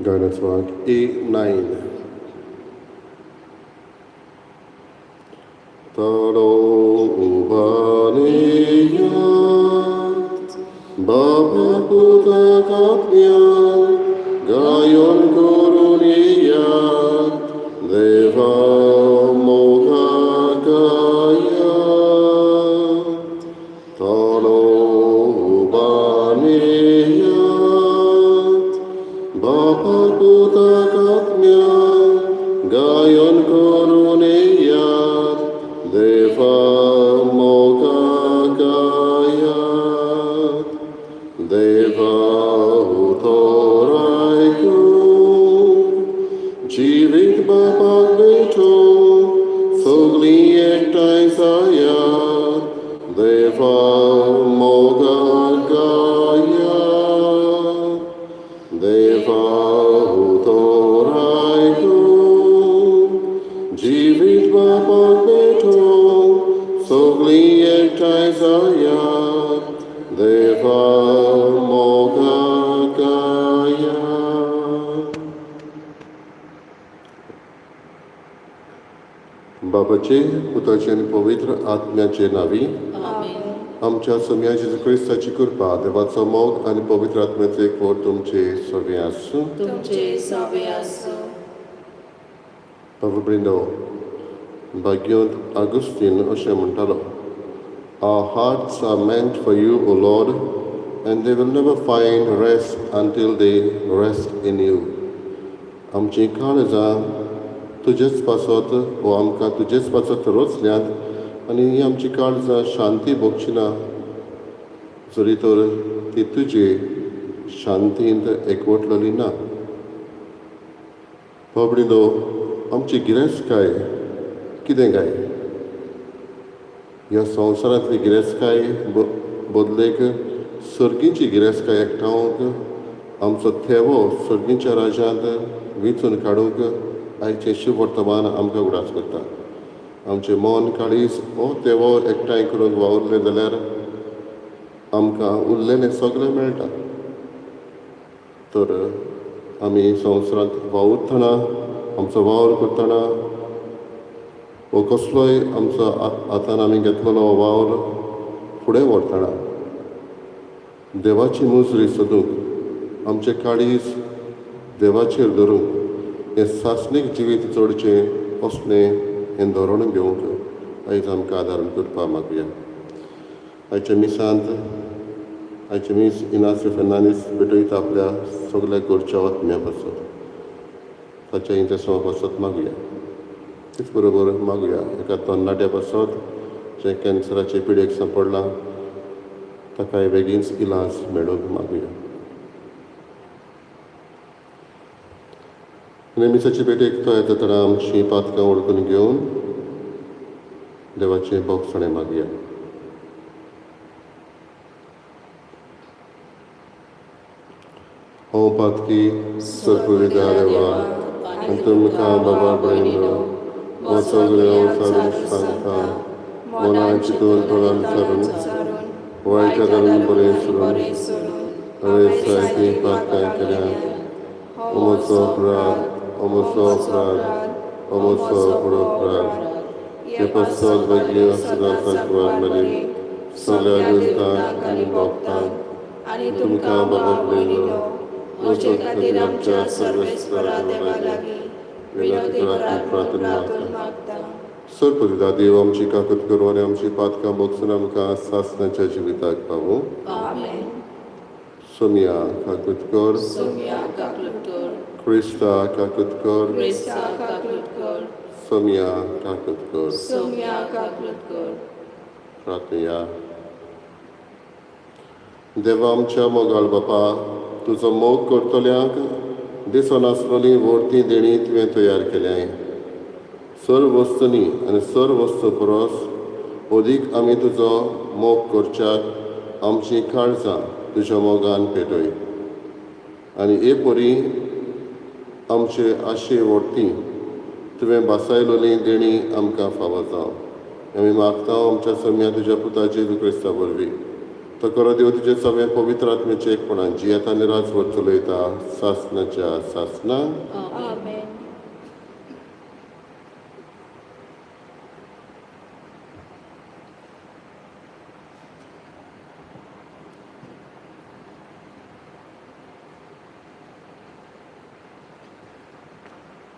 गायनाचो A9. तारो उबानियात बाबा पुता गायन करुनियात देवा मोगा गाया तारो उबानियात बाबा पुता गायन करुनियात देवा मोगा गायात देवा उतरायको जिवीत बापाक भेटो सगळीं एकठांय जायात देवा मोगा गायात देवा उतरायको जिवीत बापाक भेटो सगळीं एकठांय जायात देवा मोगा गायात. बापाचे, पुताचे आनी पवित्र आत्म्याचे नांवी. आमेन. आमच्या सोम्या जेजू क्रिस्ताची कृपा, देवाचो मोग आनी पवित्र आत्म्याचो एकवट तुमचे सगळें आसूं. तुमचे सवे आसूं. बाबा ब्रिंदो, भाग्यवंत आगुस्तीन अशें म्हणटालो, "Our hearts are meant for you, O Lord, and they will never find rest until they rest in you." आमचीं काळजां तुजेच पासत वो आमकां तुजेच पासत रचल्यांत आनी ही आमची काळजां शांती भोगची ना जरी तर ती तुजे शांतींत एकवटलेली ना. बाबडिंदो, आमची गिरेस्तकाय कितें काय? ह्या संवसारांतली गिरेस्तकाय बदलेक सर्गीची गिरेस्तकाय एकठावंक, आमचो थेवो सर्गीच्या राज्यांत विंचून काडूंक आयचें शुभ वर्तमान आमकां उगडास करता. आमचें मन, काळीज हो तेवो एकठांय करूंक वावुरलें जाल्यार आमकां उरलेलें सगळें मेळटा. तर आमी संवसारांत वावुरतना, आमचो वावर करतना वो कसलोय आमचो हातान आमी घेतलेलो वावर फुडें व्हरतना देवाची मुजरी सोदूंक, आमचें काळीज देवाचेर धरूंक, हें सासणीक जिवीत जोडचें असलें हें धोरण घेवंक आयज आमकां आदार करपाक मागया. आयच्या मिसांत आयचें मीस इनास्य फेर्नांदीस भेटयता आपल्या सगल्या घरच्या आत्म्या पासत, ताच्या इंतेसांवा पासत मागुया. तेच बरोबर मागुया एका तरणाट्या पासत जें कॅन्सराचे पिडेक सांपडलां, ताकाय बेगीनच इलाज मेळूंक मागुया. आनी मिसाचे भेटेक तो येता तेन्ना आमचीं पातकां वळखून घेवन देवाचें भोगसणें मागया. हांव पातकी सर्पुविदा देवा आनी तुमकां बाबा भयणीनो हो सगळें हांव सांगता, मनान चिंतून तोंडान सारून वायट धरून बरें सोडून हांवें जायतीं पातकां केल्यांत. हो म्हजो अपराध, हो म्हजो अपराध, हो म्हजो व्हड अपराध. हे पासत भाग्य सदां सांकवार मरे सगळ्या दुतांक आनी भक्तांक आनी तुमकां बाबा भयणीनो म्हजे खातीर आमच्या सर्वेस्परा देवा लागीं विनवती करात म्हूण प्रार्थून मागता. सर्पुविदा देव आमची काकूत करूं आनी आमची पातकां भोगसून आमकां सासणाच्या जिविताक पावूं. आमेन. सोमया काकूत कर. सोम्या काकलूट कर. क्रिस्ता काकूत कर. क्रिस्ता काकलूट कर. सोमया काकूत कर. सोम्या काकलूट कर. प्रार्थया. देवा आमच्या मोगाळ बापा, तुजो मोग करतल्यांक दिसनासलेली व्हडती देणी तुवें तयार केल्याय. सर्व वस्तूंनी आनी सर्व वस्तू परस अदीक आमी तुजो मोग करच्याक आमचीं काळजां तुज्या मोगान पेटय आनी हे परी आमचे आशे व्हडती तुवें भासायलोली देणी आमकां फावो जावं. आमी मागता आमच्या सम्या तुज्या पुता जेजू क्रिस्ता वरवीं. तो खरो देव तुजें सगळें पवित्र आत्म्याचें एकपणान जियेता आनी राजवट चलयता सासनाच्या सासना. आमेन.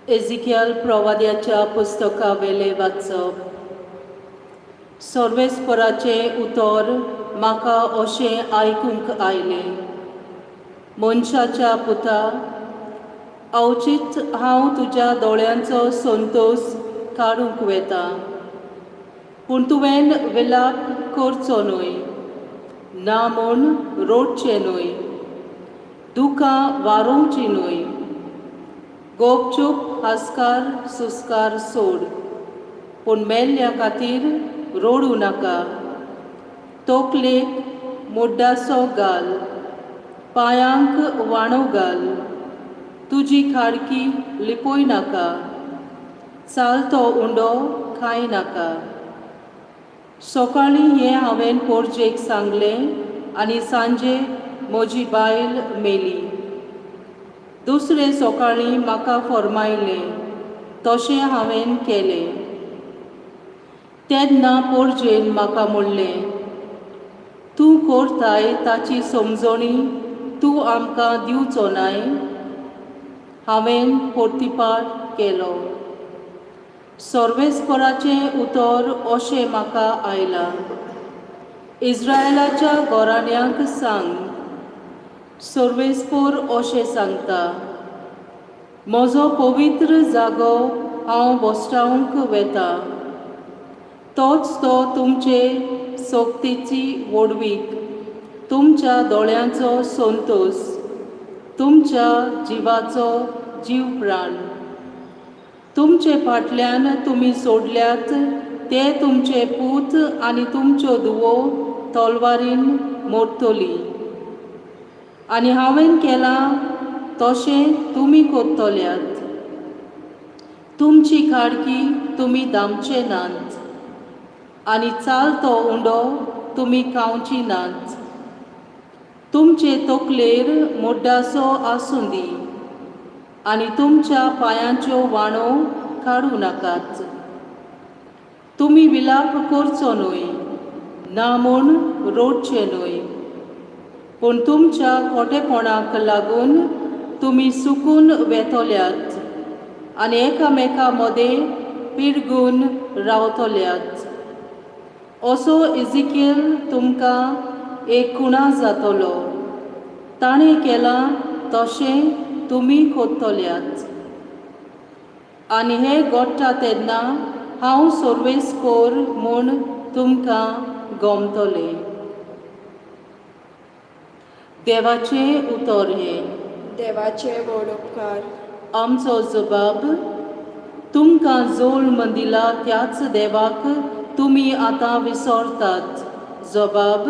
एजिकियल प्रवाद्याच्या पुस्तकावेले वाचप. सर्वेस्पराचें उतर म्हाका अशें आयकूंक आयलें, मनशाच्या पुता, अवचीत हांव तुज्या दोळ्यांचो संतोस काडूंक वेता, पूण तुवें विलाप करचो न्हय, ना म्हूण रोडचें न्हय, दुकां वारोवचीं न्हय. गोपचूप हास्कार सुस्कार सोड, पूण मेल्ल्या खातीर रोडूं नाका. तोकलेक मुड्डासो घाल, पांयांक वाणो घाल, तुजी खाडकी लिपय नाका, चालतो उंडो खाय नाका. सकाळीं हें हांवें पोरजेक सांगलें आनी सांजे म्हजी बायल मेली. दुसरे सकाळीं म्हाका फर्मायलें तशें हांवें केलें. तेन्ना पोरजेन म्हाका म्हणलें, तूं करताय ताची समजणी तूं आमकां दिवचो नाय. हांवें पोर्तिपार केलो. सर्वेस्पराचें उतर अशें म्हाका आयलां, इस्रायलाच्या घराण्यांक सांग, सर्वेस्पोर अशें सांगता, म्हजो पवित्र जागो हांव बोस्टावंक वेता, तोच तो तुमचे सोक्तीची व्हडवीक, तुमच्या दोळ्यांचो संतोस, तुमच्या जिवाचो जीव प्राण. तुमचे फाटल्यान तुमी सोडल्यात ते तुमचे पूत आनी तुमच्यो धुवो तलवारीन मोडटली, आनी हांवें केलां तशें तुमी करतल्यात. तुमची खाडकी तुमी दामचे नात आनी चालतो उंडो तुमी खावची नात. तुमचे तकलेर मुड्डासो आसूं दी आनी तुमच्या पांयांच्यो वाणो काडूं नाकात. तुमी विलाप करचो न्हय, ना म्हूण रोडचें न्हय, पूण तुमच्या खोटेपणाक लागून तुमी सुकून वेतल्यात आनी एकामेका मदें पिरगून रावतल्यात. असो इजिकेल तुमकां एक खुणा जातलो, ताणें केलां तशें तुमी करतल्यात. आनी हें घडटा तेन्ना हांव सर्वेस्पोर म्हूण तुमकां गमतलें. देवाचें उतर हें. देवाचे व्हड उपकार. आमचो जबाब, तुमकां जोल्म दिला त्याच देवाक तुमी आतां विसरतात. जबाब,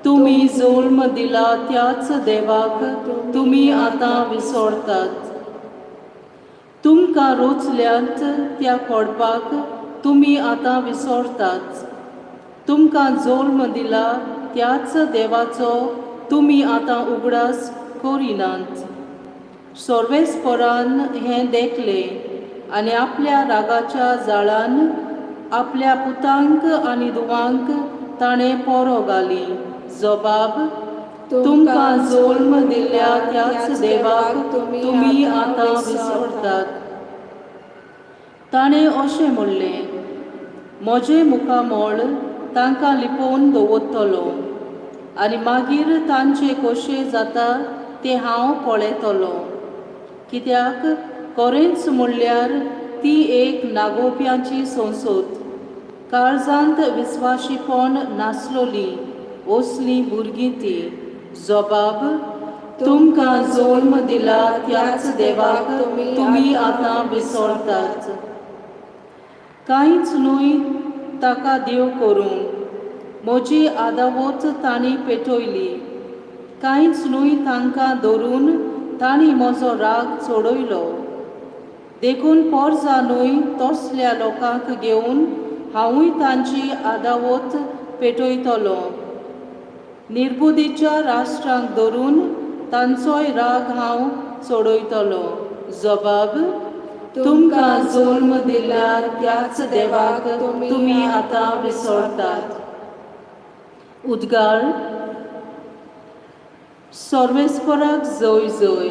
तुमी जोल्म दिला त्याच देवाक तुमी आतां विसरतात. तुमकां रोचल्यात त्या कोडपाक तुमी आतां विसरतात. तुमकां जोल्म दिला त्याच देवाचो तुमी आतां उगडास करिनात. सर्वेस्परान हें देखलें आनी आपल्या रागाच्या जाळान आपल्या पुतांक आनी धुवांक ताणें पोरो घाली. जबाब, तुमकां जोल्म दिल्ल्या त्याच देवाक तुमी आतां विसरतात. ताणें अशें म्हणलें, म्हजें मुखामळ तांकां लिपोवन दवरतलो आनी मागीर तांचें कशें जाता तें हांव पळयतलो. कित्याक खरेंच म्हणल्यार ती एक नागोवप्यांची संसद, काळजांत विस्वाशीपण नासलोली असलीं भुरगीं ती. जबाब, तुमकां जोल्म दिला त्याच देवाक तुमी आतां विसरतात. कांयच न्हय ताका देव करूंक, म्हजी आदावत तांणी पेटयली. कांयच न्हय तांकां धरून तांणी म्हजो राग चडयलो. देखून पोरजा न्हय तसल्या लोकांक घेवन हांवूय तांची आदावत पेटयतलो. निर्बुदीच्या राष्ट्रांक धरून तांचोय राग हांव सोडयतलो. जबाब, तुमकां जल्म दिल्या त्याच देवाक तुमी आतां विसरतात. उद्गार, सर्वेस्पराक जय जय.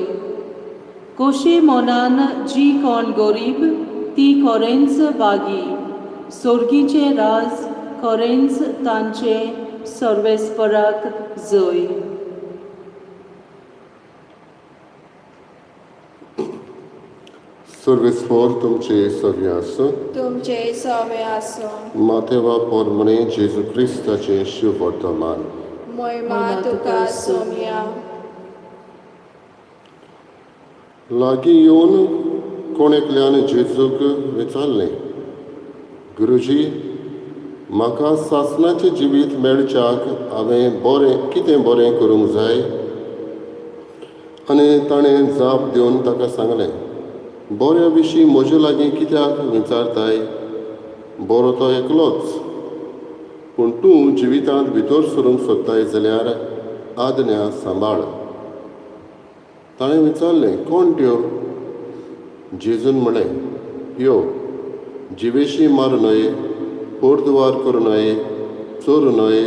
कशी मनान जी कोण गरीब ती खरेंच बागी, सोर्गीचें राज खरेंच तांचें. सर्वेस्पराक जय. सर्वेस्पर तुमचे सगळें आसूं. तुमचे सवे आसूं. मातेवा पोरमणे जेजू क्रिस्ताचें शुभवर्तमान. मोहिमा तुका सोम्या. लागीं येवन कोण एकल्यान जेजूक विचारलें, गुरुजी, म्हाका सासणाचें जिवीत मेळच्याक हांवें बरें कितें बरें करूंक जाय? आनी ताणें जाप दिवन ताका सांगलें, बऱ्या विशीं म्हजे लागीं कित्याक विचारताय? बरो तो एकलोच. पूण तूं जिवितांत भितर सरूंक सोदताय जाल्यार आज्ञा सांबाळ. ताणें विचारलें, कोण त्यो? जेजून म्हणलें, यो, जिवेशी मारूं नये, पोरदुवार करूं नये, चोरूं नये,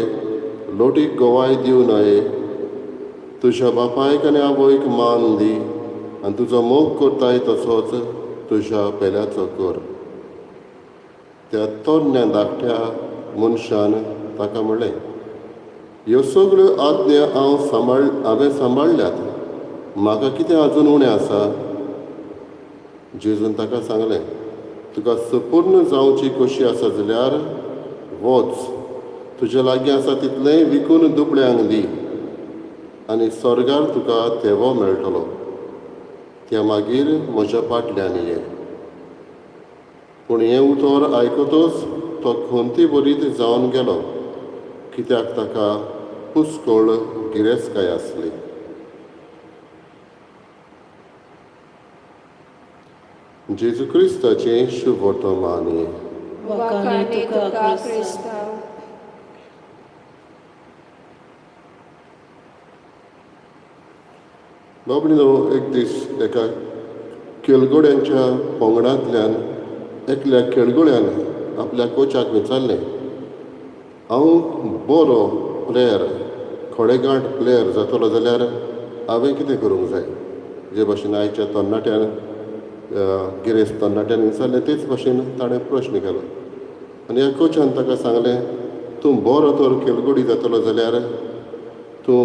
लोटीक गवाय दिवं नये, तुज्या बापायक आनी आवयक मान दी आनी तुजो मोग करताय तसोच तुज्या पेल्याचो कर. त्या तरण्या धाकट्या मनशान ताका म्हणलें, ह्यो सगळ्यो आज्ञा हांव सांबाळ हांवें सांबाळ्ळ्यात, म्हाका कितें आजून उणें आसा? जेजून ताका सांगलें, तुका सपूर्ण जावची कशी आसा जाल्यार वच, तुज्या लागीं आसा तितलेंय विकून दुबळ्यांक दी आनी स्वर्गार तुका तेवो मेळटलो. त्या मागीर म्हज्या फाटल्यान ये. पूण हें उतर आयकतच तो खंती बरीत जावन गेलो, कित्याक ताका पुस्कळ गिरेस्तकाय आसली. जेजू क्रिस्ताचें शुभवर्तमान. वाखाणे तुका क्रिस्तांव. बाबडीनो, एक दीस एका खेळगड्यांच्या पंगडांतल्यान एकल्या खेळगड्यान आपल्या कोचाक विचारलें, हांव बरो प्लेयर, खडेगांठ प्लेयर जातलो जाल्यार हांवें कितें करूंक जाय? जे भाशेन आयच्या तरणाट्यान, गिरेस्त तरणाट्यान विचारलें तेच भाशेन ताणें प्रश्न केलो. आनी ह्या कोचान ताका सांगलें, तूं बरो तर खेळगडी जातलो जाल्यार तूं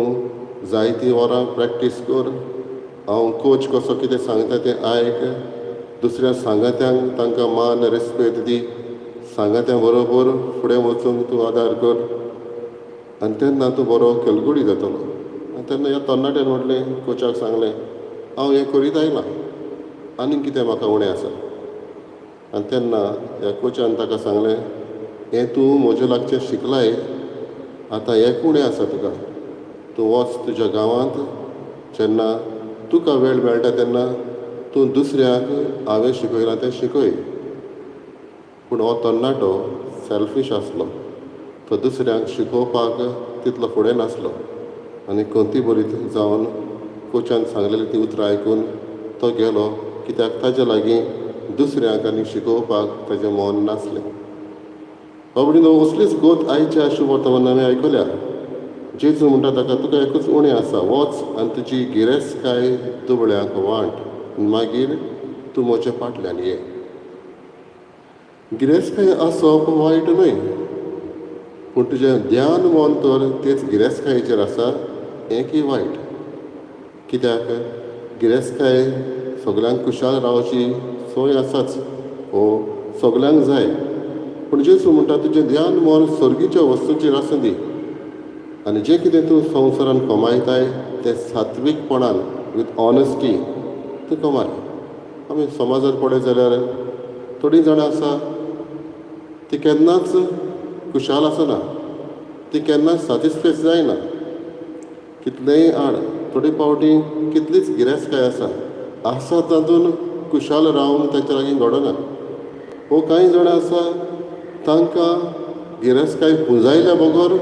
जायतीं वरां प्रॅक्टीस कर, हांव कोच कसो कितें सांगता तें आयक, दुसऱ्या सांगात्यांक तांकां मान रेस्पेद दी, सांगात्यां बरोबर फुडें वचूंक तूं आदार कर आनी तेन्ना तूं बरो खेळगडी जातलो. आनी तेन्ना ह्या तरणाट्यान म्हटलें, कोचाक सांगलें, हांव हें करीत आयलां, आनीक कितें म्हाका उणें आसा? आनी तेन्ना ह्या कोचान ताका सांगलें, हें तूं म्हजे लागचें शिकलाय, आतां हें उणें आसा तुका. तूं वच तुज्या गांवांत, जेन्ना तुका वेळ मेळटा तेन्ना तूं दुसऱ्यांक हांवें शिकयलां तें शिकय. पूण हो तरणाटो सेल्फीश आसलो, तो दुसऱ्यांक शिकोवपाक तितलो फुडें नासलो आनी खंती बरीत जावन कोचान सांगलेली ती उतरां आयकून तो गेलो, कित्याक ताजे लागीं दुसऱ्यांक आनी शिकोवपाक ताजें मन नासलें. बाबडीनो, असलीच गोत आयच्या शुभवर्तमान आमी आयकल्या. जेजू म्हणटा ताका, तुका एकूच उणें आसा, वच आनी तुजी गिरेस्तकाय दुबळ्यांक वांट, मागीर तूं म्हज्या फाटल्यान ये. गिरेस्तकाय आसप वायट न्हय, पूण तुजें ध्यान मन तर तेच गिरेस्तकायेचेर आसा हें की वायट. कित्याक गिरेस्तकाय सगल्यांक खुशाल रावची संवय आसाच, हो सगल्यांक जाय. पूण जेजू म्हणटा तुजें ध्यान मन सर्गीच्या वस्तूंचेर आसूं दी आनी जें कितें तूं संवसारान कमायताय तें सात्वीकपणान विथ ऑनेस्टी तूं कमाय. आमी समाजांत पळयत जाल्यार थोडीं जाणां आसा ती केन्नाच खुशाल आसना, ती केन्नाच सॅटिस्फाय जायना. कितलेंय हाड, थोडे फावटी कितलीच गिरेस्तकाय आसा, आसा तातूंत खुशाल रावंक तांच्या लागीं घडना. वो कांय जाणां आसा तांकां गिरेस्तकाय पुंजायल्या बगर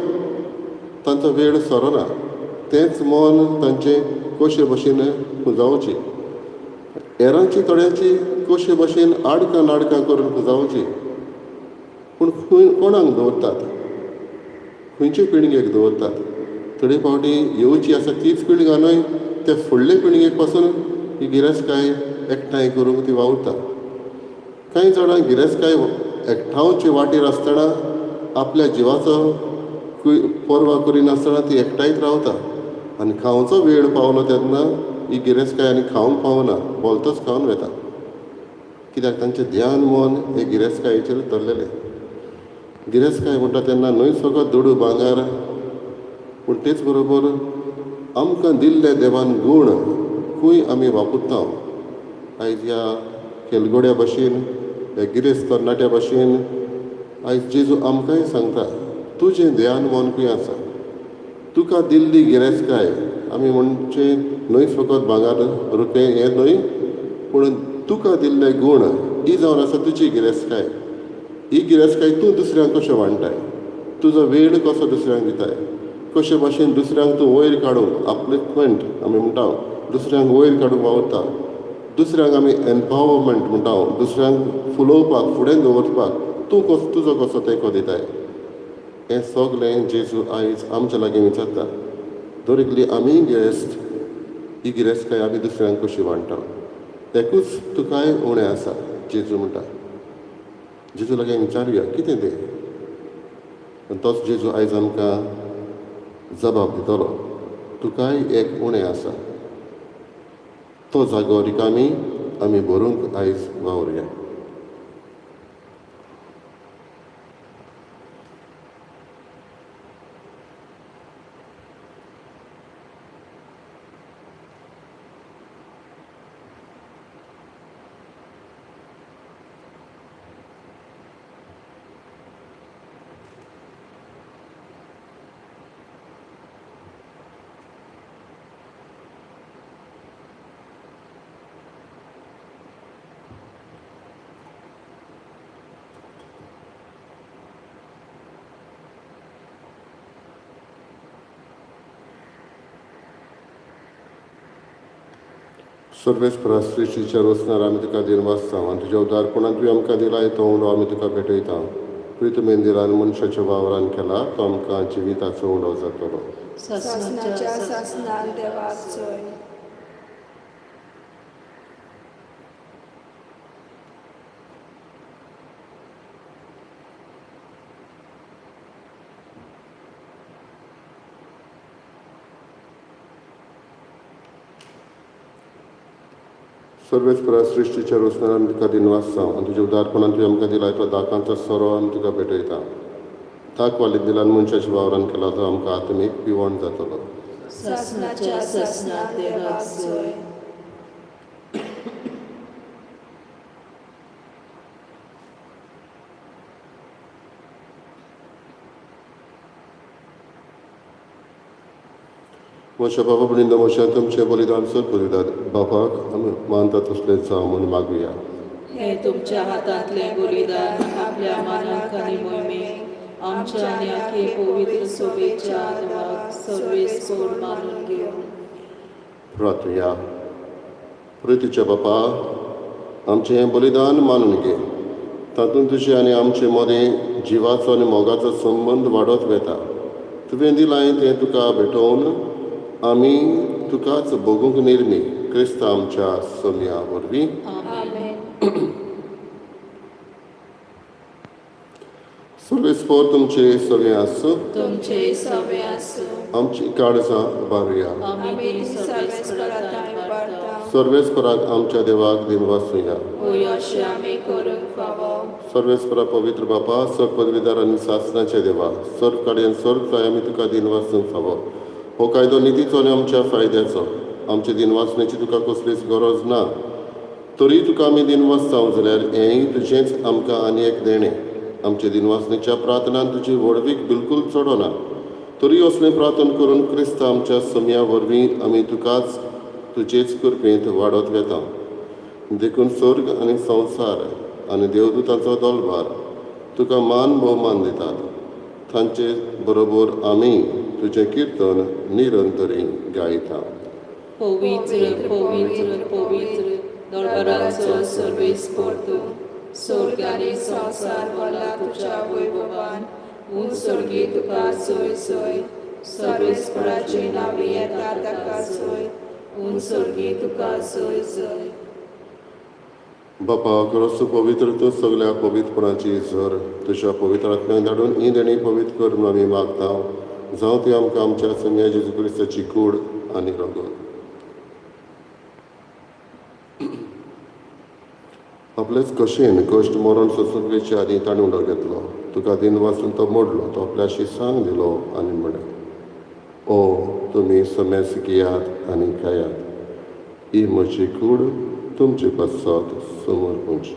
तांचो वेळ सरना. तेंच मन तांचें कशे भशेन पुंजावचें, हेरांची थोड्यांची कशे भशेन आडकां नाडकां करून पुंजावची. पूण खंय कोणाक दवरतात, खंयचे पिळगेक दवरतात? थोडे फावटी येवची आसा तीच पिळगा न्हय, ते फुडले पिळगेक पासून ही गिरेस्तकाय एकठांय करूंक ती वावुरता. कांय जाणां गिरेस्तकाय एकठांवचे वाटेर आसतना आपल्या जिवाचो पर्वा करिनासतना ती एकठांयत रावता आनी खावचो वेळ पावलो तेन्ना ही गिरेस्तकाय आनी खावंक पावना, भलतोच खावन वता. कित्याक तांचें ध्यान मन हे गिरेस्तकायेचेर धरलेलें. गिरेस्तकाय म्हणटा तेन्ना न्हय फकत दुडू भांगर, पूण तेच बरोबर आमकां दिल्ले देवान गूण खंय आमी वापरता. आयज ह्या खेलगड्या भशेन, ह्या गिरेस्त तरणाट्या भशेन आयज जेजू आमकांय सांगता, तुजें ध्यान मन खंय आसा? तुका दिल्ली गिरेस्तकाय आमी म्हणचें न्हय फकत भांगर रुपें हें न्हय, पूण तुका दिल्ले गूण ही जावन आसा तुजी गिरेस्तकाय. ही गिरेस्तकाय तूं दुसऱ्यांक कशें वांट्टाय, तुजो वेळ कसो दुसऱ्यांक दिताय, कशे भाशेन दुसऱ्यांक तूं वयर काडूंक, अपलिफ्टमेंट आमी म्हणटा, दुसऱ्यांक वयर काडूंक वावुरता, दुसऱ्यांक आमी एम्पावरमेंट म्हणटा, दुसऱ्यांक फुलोवपाक फुडें दवरपाक तूं कसो तुजो कसो तेंको दिताय. हें सगलें जेजू आयज आमच्या लागीं विचारता. दर एकली आमी गिरेस्त, ही गिरेस्तकाय आमी दुसऱ्यांक कशी वांट्टा? एकूच तुकाय उणें आसा जेजू म्हणटा. जेजू लागीं विचारुया कितें तें, आनी तोच जेजू आयज आमकां जबाब दितलो, तुकाय एक उणें आसा, तो जागो रिकामी आमी भरूंक आयज वावरुया. सर्वेस्परा सृश्टीच्या रोसणार आमी तुका दिनवासता आनी तुज्या उदारपणान तुवें आमकां दिलाय तो उंडो आमी तुका भेटयता. प्रितमेन दिलान मनशाच्या वावरान केला तो आमकां जिविताचो उंडो जातलो. सासणाच्या सासणाक देवाक जय. सर्वेस्परा सृश्टीच्या रोसणार आमी तुका दिनवासता आनी तुज्या उदारपणान तुवें आमकां दिलाय तो दाकांचो सोरो आमी तुका भेटयता. ताक वाली दिलान मनशाच्या वावरान केला तो आमकां आत्मीक पिवण जातलो. सासणाच्या सासणाक देवाक जय. म्हज्या बाबा भयणींनो, म्हज्या तुमचें बलिदान सर बलिदान बापाक आमी मानता तसलें जावं म्हूण मागुया. हे तुमच्या हातांतलें बलिदान आपल्या मानाक आनी मोहिमेक आमच्या आनी आखे पवित्र सोबेच्या देवाक सर्वेस्पोर मानून घेवं. प्रार्थुया. प्रितीच्या बापा, आमचें हें बलिदान मानून घे, तातूंत तुजें आनी आमचे मदें जिवाचो आनी मोगाचो संबंद वाडत वता. तुवें दिलां तें तुका भेटोवन आमी तुकाच भोगूंक निर्मी क्रिस्त आमच्या सोमया वरवीं. आमेन. सर्वेस्पोर तुमचे सगळें आसूं. तुमचे सवे आसूं. आमची काळजां उबारुया. आमी ती सर्वेस्परा थंय वाडटा. सर्वेस्पराक आमच्या देवाक दिनवासुया. होय अशें आमी करूंक फावो. सर्वेस्परा पवित्र बापा, सर्व पदवीदार आनी सासनाचे देवा, सर्व काडयेन सर्व काय आमी तुका दिनवासूंक फावो. हो कायदो नितीचो आनी आमच्या फायद्याचो. आमचे दिनवासण्याची तुका कसलीच गरज ना, तरी तुका आमी दिनवासता जाल्यार हेंय तुजेंच आमकां आनी एक देणें. आमचे दिनवासणेच्या प्रार्थनान तुजी व्हडवीक बिलकूल चडना, तरी असलें प्रार्थना करून क्रिस्त आमच्या समया वरवीं आमी तुकाच तुजेच कृपेंत वाडत वेता. देखून स्वर्ग आनी संवसार आनी देवदूतांचो दलभार तुका मान भोवमान दितात. तांचे बरोबर आमी तुजें किर्तन निरंतरी गायता. पवित्र, पवित्र, पवित्र, दरबाराचो सर्वेस्पर तूं, स्वर्ग आनी संवसार भरला तुज्या वैभवान. उंच स्वर्गी तुका सोय सोय, सर्वेस्पराचे नांवी येता ताका सोय, उंच स्वर्गी तुका सोय सोय. बापा, खरोच तूं पवित्र, तूं सगल्या पवित्रपणाची झर. तुज्या पवित्र आत्म्याक धाडून ही देणी पवित्र कर म्हूण आमी मागता, जावं ती आमकां आमच्या सोम्या जेजू क्रिस्ताची कूड आनी रगत. आपलेच कशेन कश्ट मरण सोंसूंक वेचे आदीं ताणें उडो घेतलो, तुका दिन वाचून तो मोडलो, तो आपल्याशी सांग दिलो आनी म्हणलें, ओ तुमी समेस घेयात आनी खायात, ही म्हजी कूड तुमचे पासत समर्पणची.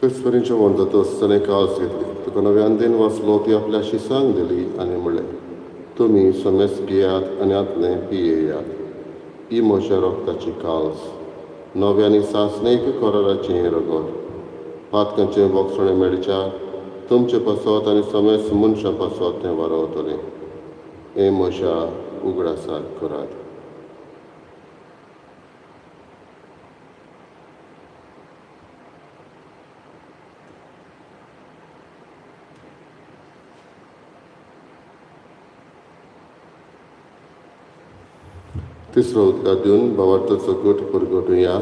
तेच परी जेवण जाता आसतना कास घेतली, तुका नव्यान दिन वाचलो, ती आपल्याशी सांग दिली आनी म्हणलें, तुमी समेस घेयात आनी आतलें पियेयात, ही म्हज्या रक्ताची काल्स, नव्या आनी सासणीक कराराचें रगत, पातकांचें बोगसणें मेळच्या तुमचे पासत आनी समेस मनशां पासत तें वारवतलें. हें म्हज्या उगडासाक करात. तिसरो उदकार दिवन भावार्थाचो गट परगटुया.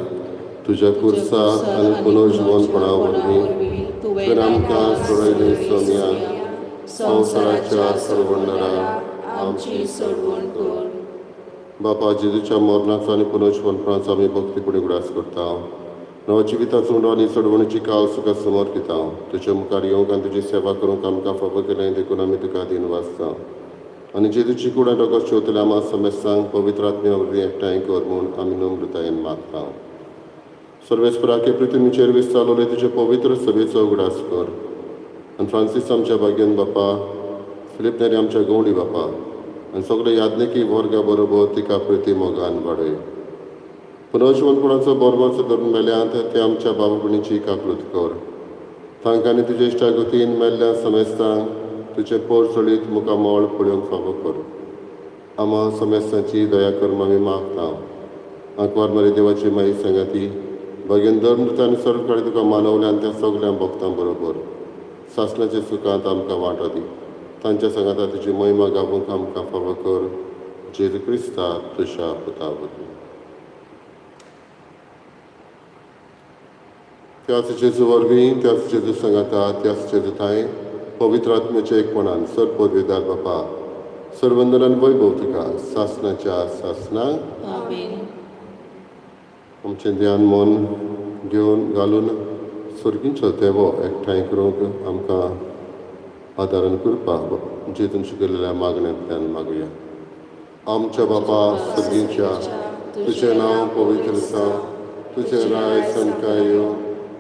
तुज्या खुर्सा आनी पुनर्जिवनपणा वरवीं तुवें आमकां सोडयली सोमया, संवसाराच्या सोडवणदारा आमची सोडवण कर. बापा, जेजूच्या मरणाचो आनी पुनर्जिवनपणाचो आमी भक्तीपणी उगडास करता. नव जिविताचो उंडो आनी सोडवणीची काल तुका समर्पिता. तुज्या मुखार येवंक आनी तुजी सेवा करूंक आमकां फावो केलें देखून आमी तुका दिन वाचता. आनी जेजूची कूड आनी रगत शेवतल्या आमा समेस्तांक पवित्र आत्म्या वरवीं एकठांय कर म्हूण आमी नम्रतायेन मागता. सर्वेस्पराके पृथ्वीचेर विस्तारलोले तुजे पवित्र सभेचो उगडास कर. आनी फ्रांसीस आमच्या भाग्यन बापा, फिलीप नेरी आमच्या गवंडी बापा आनी सगळे याज्ञिकी वर्गा बरोबर तिका प्रिती मोगान वाडय. पुनर्जिवनपणाचो बरोबरचो धरून मेल्यांत ते आमच्या बाबा भयणीची काकळूत कर. तांकां आनी तुज्या इश्टागतीन मेल्ल्या समेस्तांक तुजें पोर चडीत मुखामळ पळोवंक फावो कर. आमा समेस्तांची दया कर आमी मागता. आंकवार मारी देवाची माई सांगाती भाग्यन धर्म आनी सर्व कडेन तुका मानवल्या आनी त्या सगल्या भक्तां बरोबर सासणाच्या सुखांत आमकां वांटो दी. तांच्या सांगाता तुजी महिमा गावूंक आमकां फावो कर. जेजू क्रिस्ता तुज्या पुता वरवीं. त्याच जेजू वरवीं, त्याच जेजू सांगाता, त्याच जेजू थांय पवित्र आत्म्याच्या एकपणान सर पदवीदार बापा, सर्वंदनान वैभव तुका सासणाच्या सासणाक. आमेन. आमचें ध्यान मन घेवन घालून सर्गींचो देवो एकठांय करूंक आमकां आदारान करपाक जेजून शिकयलेल्या मागण्यांतल्यान मागुया. आमच्या बापा सर्गींच्या, तुजें नांव पवित्र जावं, तुजें राय सामकां येवं,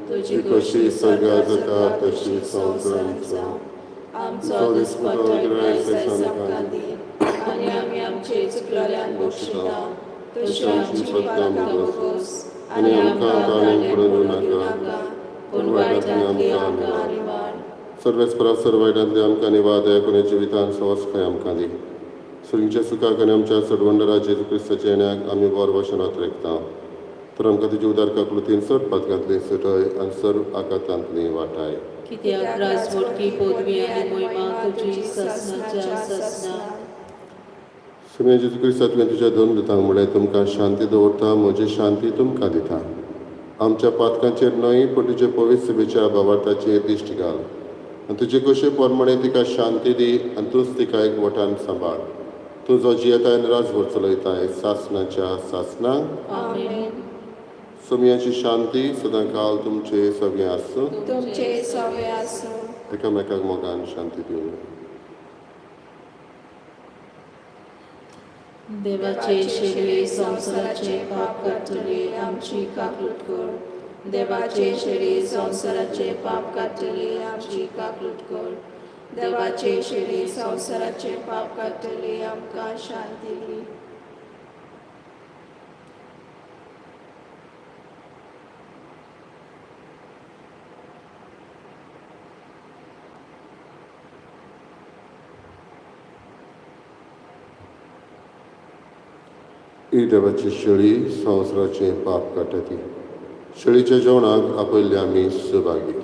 तुजी कशी स्वर्गार जाता तशी संवसारांत जावं. आमचो दिसपट्टो ग्रास आयज आमकां दी आनी आमी आमचे चुकलेल्यांक बक्षिता तशी आमची पातकां भोगोस आनी आमकां ताणें पडून दिवं नाका, पूण वायटांतली आमकां निवार. सर्वेस्परा सर्व वायटांतली आमकां निवार, दया करून जिवितान सवस्काय आमकां दी. सुरींच्या सुखाक आनी आमच्या सडवंडरा जेजू क्रिस्ताच्या येण्याक आमी बरो वशनात रेखता. तर आमकां तुजी उदार काकलुतीन सर्व पातकांतली सुटय आनी सर्व आघातांतली वाटाय. कित्याक राजवटकी पदवी आनी महिमा तुजी सासणाच्या सासणा. सुमे जेजू क्रिस्ता, तुवें तुज्या दोन दुतांक म्हणलें, तुमकां शांती दवरता, म्हजी शांती तुमकां दिता. आमच्या पातकांचेर न्हय पूण तुजे पवित्र सभेच्या भावार्थाचेर दिश्ट घाल आनी तुजे कशे प्रमाणे तिका शांती दी आनी तूंच तिका एक वटान सांबाळ. तूं जो जियेताय आनी राजभर चलयताय सासणाच्या सासणाक. आमेन. सोमयाची शांती सदांकाल तुमचे सगळें आसूं. तुमचे सवे आसूं. एकामेकाक मोगान शांती दिवया. देवाचे शेळये संवसाराचे पाप काडटले, आमची काकूट कर. देवाचे शेळये संवसाराचे पाप काडटले, आमची काकूट कर. देवाचे शेळी संवसाराचे पाप काडटली, आमकां शांती दी. ही देवाची शेळी संवसाराचें पाप काडटा ती. शेळीच्या जेवणाक आपयल्ले आमी सहभागी.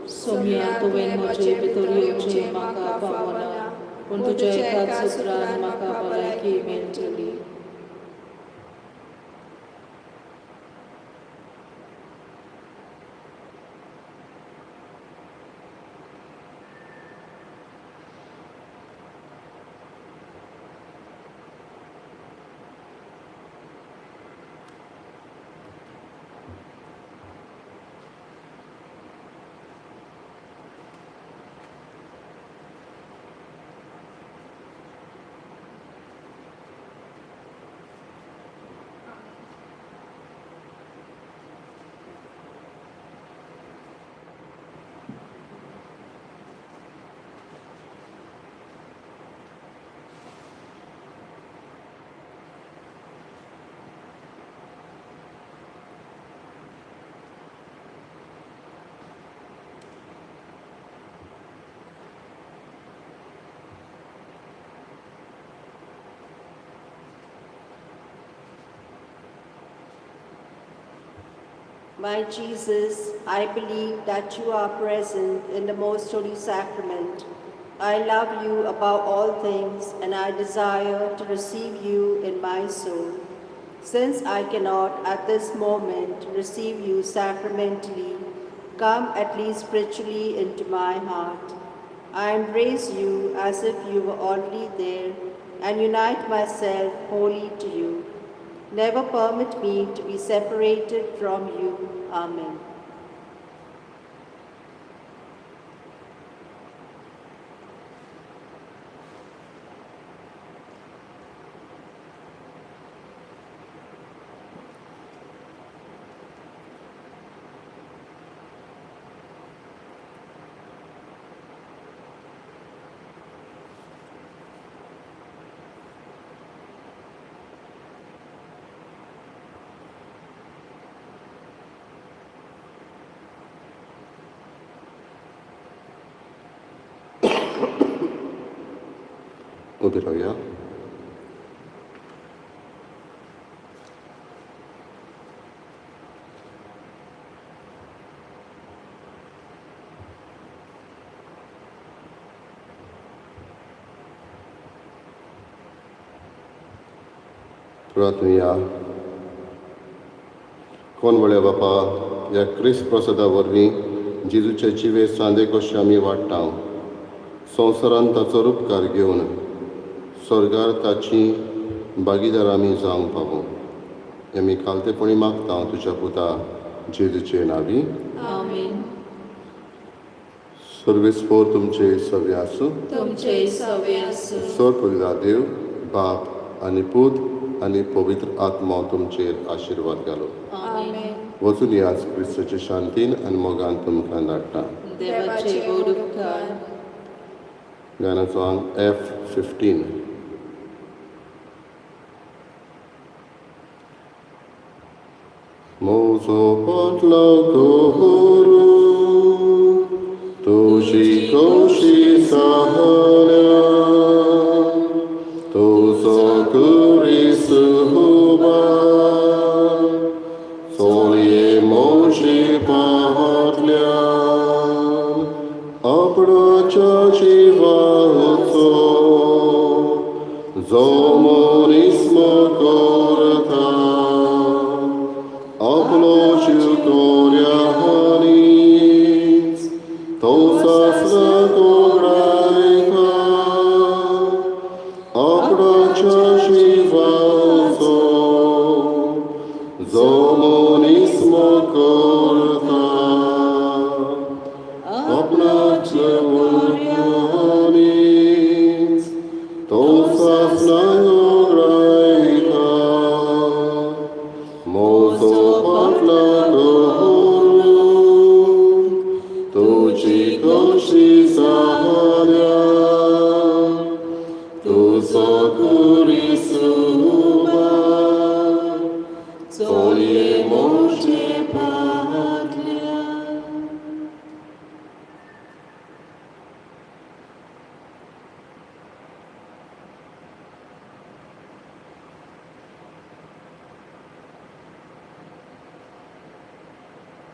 सोम्या, तुवें म्हजे भितर येवचें म्हाका फावना, पूण तुज्या एकाच उतरान म्हाका भलायकी मेळटली. My Jesus, I believe that you are present in the most holy sacrament. I love you above all things, and I desire to receive you in my soul. Since I cannot at this moment receive you sacramentally, come at least spiritually into my heart. I embrace you as if you were already there and unite myself wholly to you. Never permit me to be separated from you. Amen. उबी रावया. प्रार्थनुया. कोण म्हळ्या बापा, ह्या क्रिस्त प्रसादा वरवीं जेजूचे जिवे सांदे कशे आमी वाडटा, संवसारांत ताचो रुपकार घेवन स्वर्गार ताची भागीदार आमी जावंक पावूं, हें आमी खालतेपणी मागता तुज्या पुता जेजूचे नांवी. आमेन. सर्वेस्पोर तुमचे सगळे आसूं. तुमचे सवे आसूं. सर पवित्र देव बाप आनी पूत आनी पवित्र आत्मो तुमचेर आशिर्वाद घालो. आमेन. वचून याच क्रिस्ताचे शांतीन आनी मोगान तुमकां धाडटा. देवाचे व्हड उपकार. गानाचो आंग F15. म्हजो पोटलो करू तुजी कशी सहल्या, तुजो कुरीस उबार चोरये म्हजी पांतल्यान आपणाच्या जिवाचो जो मनीस करता आपलो जीव कोऱ्यांनीच तो सासरा कोगडायता आपणाच्या जिवाचो जो